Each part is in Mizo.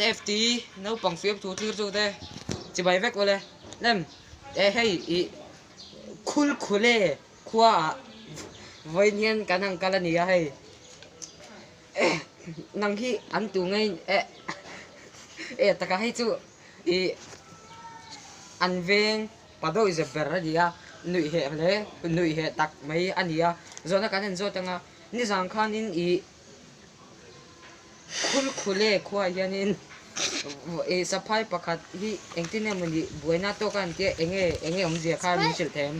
NFT naupang fiamthu thlir chu te chibai vek ule lem e hei ih khul khule khua ah vawiin hian kan han kal a ni a hei nang hi an tu ngei eh eh taka hei chu ih an veng pa dawih zep ber a ni a nuih heh hle nuih heh tak mai a ni a zawhna kan han zawt anga nizan khanin ih. Khulkhule khuaah hianin ih saphai pakhat hi engtin emaw ni buaina tawk a an tia enge enge awmzia kha min hrilh thei em?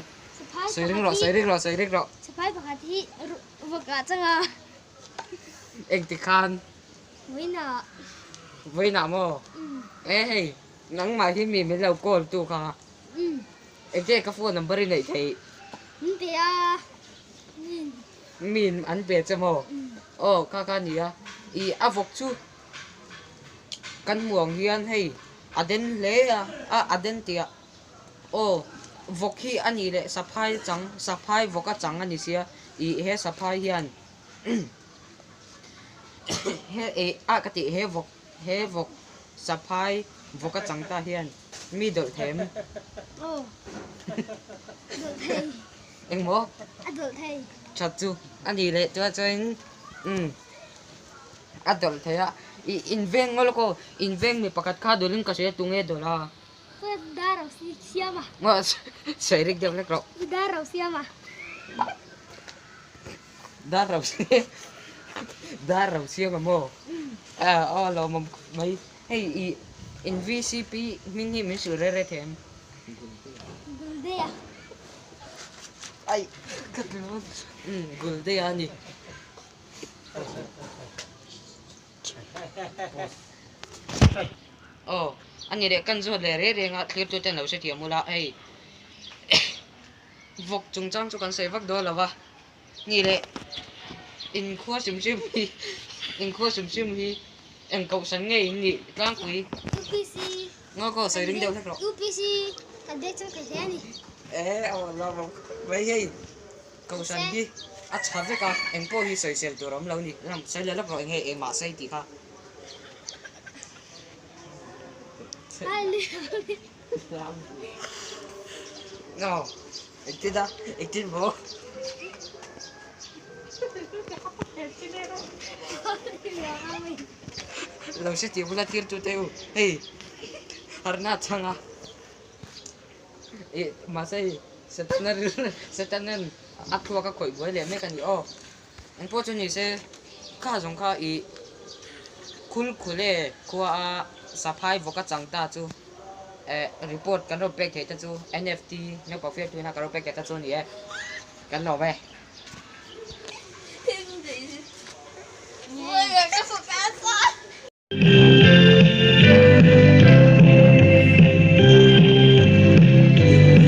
Sawi ring rawh sawi ring rawh sawi ring rawh. Saphai pakhat hi vawkah changa. Engti khan? Vawiinah. Vawiinah maw? E hei nangmah hi mi min lo call tu kha. Engtin ka phone number i neih theih? Min pe a. Min. Min an pe che maw? Aw kha kha a ni a, ih a vawk chu kan hmuh ang hian hei a den hle a, a a den tih ah aw vawk hi a nih leh saphai chang saphai vawk a chang a ni sia ih he saphai hian he ih a ka tih he vawk he vawk saphai vawk a chang ta hian mi dawlh thei em? Aw dawlh thei. Engmaw? A dawlh thei. That chu a nih leh chuan chuanin umm a dawlh thei a. Ih inveng ngaw lawk aw, inveng mi pakhat kha dawlhin ka hria tunge dawlh a. Ka dar ro siam a. Maw sawi rik deuh hlek rawh. Ka dar ro siam a. Dar ro siam dar ro siam a maw? Aw lawmawm khawp mai. Hei ih in VCP hming hi min hrilh reh reh thei em? Guldea. Ai ka tlu umm Guldea a ni. Aw a ni leh kan zawt leh reng reng a thlir tute an lo hrethiam ula hei vawk chungchang chu kan sawi vak dawn lo va ni leh inkhua hrim hrim hi inkhua hrim hrim hi eng kohhran nge in nih tlangpui. UPC Ngaw kaw sawi ring deuh hlek rawh. UPC kan bek chuan ka hle a ni. Eh aw la rawh mai hei kohhran hi a tha vek a eng pawh hi sawisel tur a awm lo ni lam sawi leh lawk rawh eng nge engmah sawi tih kha. Ngaw engtin a engtin maw. Lo hre tih bula tir tu te u hei harna chhang a ih mahse hei setana setanan a thluak a khawih buai leh mek a ni aw engpawh chu ni se kha zawng kha ih khul khule khua a saphai vawk a chang ta chu eh report kan rawn pek theih te chu NFT naupang fiamthu ina kan rawn pek theih te chu a ni e kan lawm e.